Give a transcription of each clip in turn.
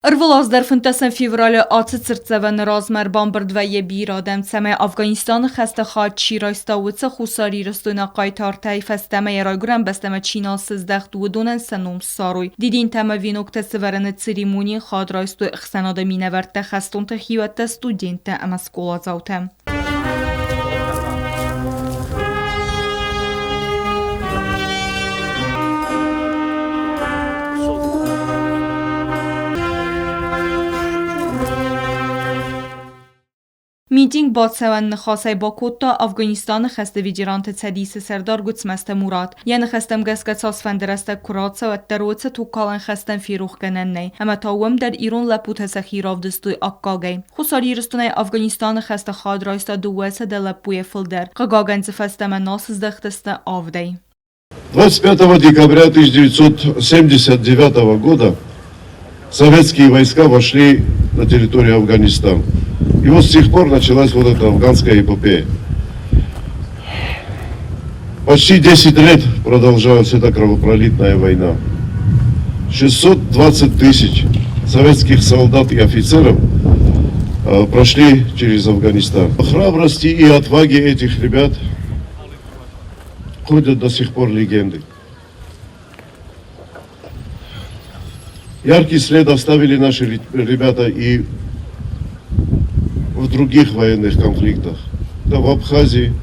Ӕрвылаз дӕр 15 февралы ацы цыртдзӕвӕны размӕ ӕрбамбырд вӕййы бирӕ адӕм, цӕмӕй Афганистаны хӕсты хайад чи райста, уыцы хуссарирыстойнаг хъайтартӕй фӕстӕмӕ йӕ райгуырӕн бӕстӕмӕ чи нал сыздӕхт, уыдонӕн сӕ ном ссарой. Дидинтӕ ӕмӕ веноктӕ сӕвӕрыны церемонийы хайад райстой ӕхсӕнады минӕвӕрттӕ, хӕстонты хиуӕттӕ, студенттӕ ӕмӕ скъоладзаутӕ. Митинг бацӕуӕн ныхасӕй бакодта Афганистаны хӕсты ветеранты цӕдисы сӕрдар Гуыцмӕзты Мурат. Йӕ ныхӕстӕм гӕсгӕ цасфӕнды рӕстӕг куы рацӕуӕд дӕр уыцы тугкалӕн хӕстӕн ферохгӕнӕн нӕй, ӕмӕ та уым дӕр ирон лӕппутӕ сӕхи равдыстой аккагӕй. Хуссар Ирыстонӕй Афганистаны хӕсты хайад райста 200 лӕппуйӕ фылдӕр. Хъыгагӕн дзы фӕстӕмӕ нал сыздӕхтысты авдӕй. 25 декабря 1979 года советские войска вошли на территорию Афганистана. И вот с тех пор началась вот эта афганская эпопея. Почти 10 лет продолжалась эта кровопролитная война. 620 тысяч советских солдат и офицеров прошли через Афганистан. Храбрости и отваги этих ребят ходят до сих пор легенды. Яркий след оставили наши ребята и в других военных конфликтах. Да, в Абхазии,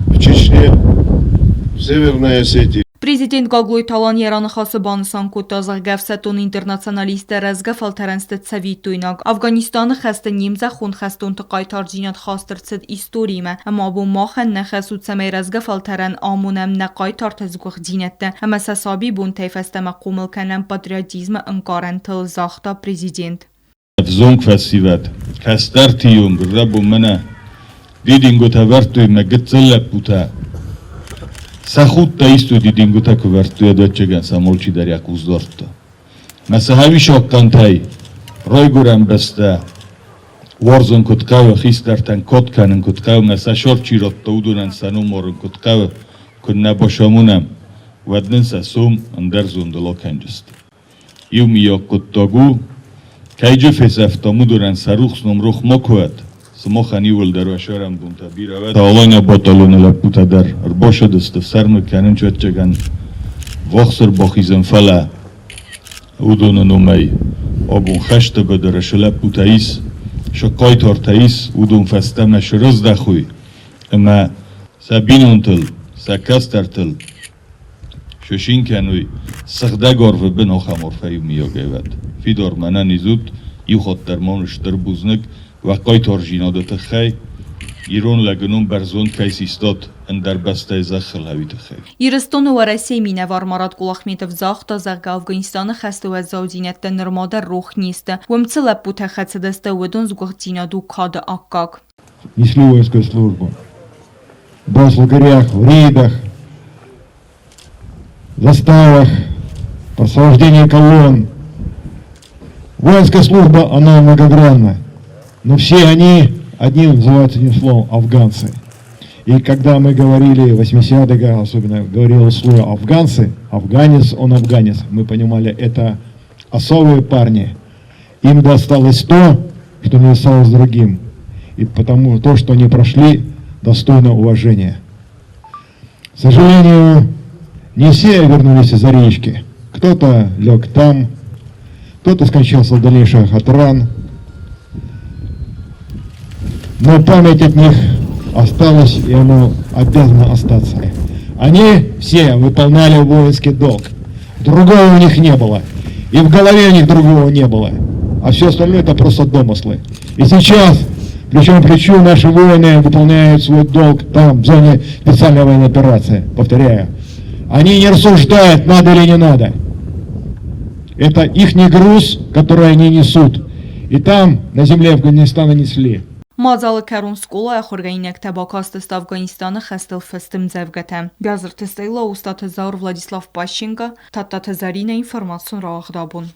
в Чечне, в Северной Осетии. Президент Гаглойты Алан йӕ раныхасы банысан кодта, зӕгъгӕ, ӕфсӕддон интернационалисттӕ рӕзгӕ фӕлтӕрӕн сты цӕвиттойнаг. Афганистаны хӕсты не мзӕххон хӕстонты хъайтардзинад хаст ӕрцыд историимӕ, ӕмӕ абон махӕн нӕ хӕс у, цӕмӕй рӕзгӕ фӕлтӕрӕн амонӕм нӕ хъайтарты сгуыхтдзинӕдтӕ ӕмӕ сӕ сабибонтӕй фӕстӕмӕ хъомыл кӕнӕм патриотизмы ӕнкъарӕнтыл, загъта президент. Ӕвзонг фӕсивӕд, кӕстӕрти онг рӕбунмӕ дидингутӕ вардтой мӕ гыццыл лӕппутӕ. Сӕ худтӕ истой дидингутӕ ку вардтой, ӕвӕццӕгӕн сӕ алчидӕр йӕ къус дардта. Мӕ сӕ хӕвисагхъантӕй райгуырӕн бӕстӕ уарзын куыд хъӕуы, хистӕртӕн кад кӕнын куыд хъӕуы, мӕ сӕ сӕр чи радта, уыдонӕн сӕ ном арын куыд хъӕуы, куыннӕ басамонӕм, уӕд нын сӕ сом ӕндӕр зондыл акӕнджысты. Иумиаг хъуыддаг у, кӕйджы фесӕфтам, уыдонӕн сӕ рухс ном рох макуы уӕд, сымахӕн иууылдӕр уӕ сӕрӕнбонтӕ бирӕ уӕд. Алания батальоны лӕппутӕ дӕр ӕрбасыдысты фсӕрмы кӕнын ӕвӕццӕгӕн вахс ӕрбахизын, фӕлӕ уыдоны номӕй абон хӕсты быдыры цы лӕппутӕ ис, цы хъайтартӕ ис, уыдон фӕстӕмӕ срыздӕхой ӕмӕ сӕ бинонтыл, сӕ кӕстӕртыл Сусин кӕнуй, сыгъдӕг арвы бын ахӕм арфӕйы миййагӕй уӕд. Фидар мӕнӕн изут, иу хатт дӕр ма уын стыр бузныг уӕ хъайтардзинады тыххӕй, ирон лӕгы ном бӕрзонд кӕй систат ӕндӕр бӕстӕйы зӕххыл, уый тыххӕй. Ирыстоны Уӕрӕсейы минӕвар Марат Кулахметов загъта, зӕгъгӕ, Афганистаны хӕсты уӕззаудзинӕдтӕ нырма дӕр рох не сты. Уым цы лӕппутӕ хӕцыдысты, уыдон сгуыхтдзинад у кады аккаг. Несли воинскую службу. Был в лагерях, в рейдах, заставах, просвобождении колонн. Воинская служба, она многогранна, но все они одним называются одним словом – афганцы. И когда мы говорили в 80-х годах, особенно говорил слово афганцы, афганец, он афганец, мы понимали, это особые парни. Им досталось то, что не досталось другим. И потому то, что они прошли, достойно уважения. К сожалению, не все вернулись из-за речки. Кто-то лег там, кто-то скончался в дальнейших от ран. Но память от них осталась, и она обязана остаться. Они все выполняли воинский долг. Другого у них не было. И в голове у них другого не было. А все остальное это просто домыслы. И сейчас, плечом к плечу, наши воины выполняют свой долг там, в зоне специальной военной операции. Повторяю. Они не рассуждают, надо или не надо. Это их груз, который они несут. И там, на земле Афганистана, несли. Мадзалы кӕрон скъолайы ахуыргӕнинӕгтӕ бакастысты Афганистаны хӕстыл фыст ӕмдзӕвгӕтӕ. Биазырты Стелла, Устаты Заур, Владислав Пащенко, Тадтаты Зӕринӕ, информацион рауагъд абон.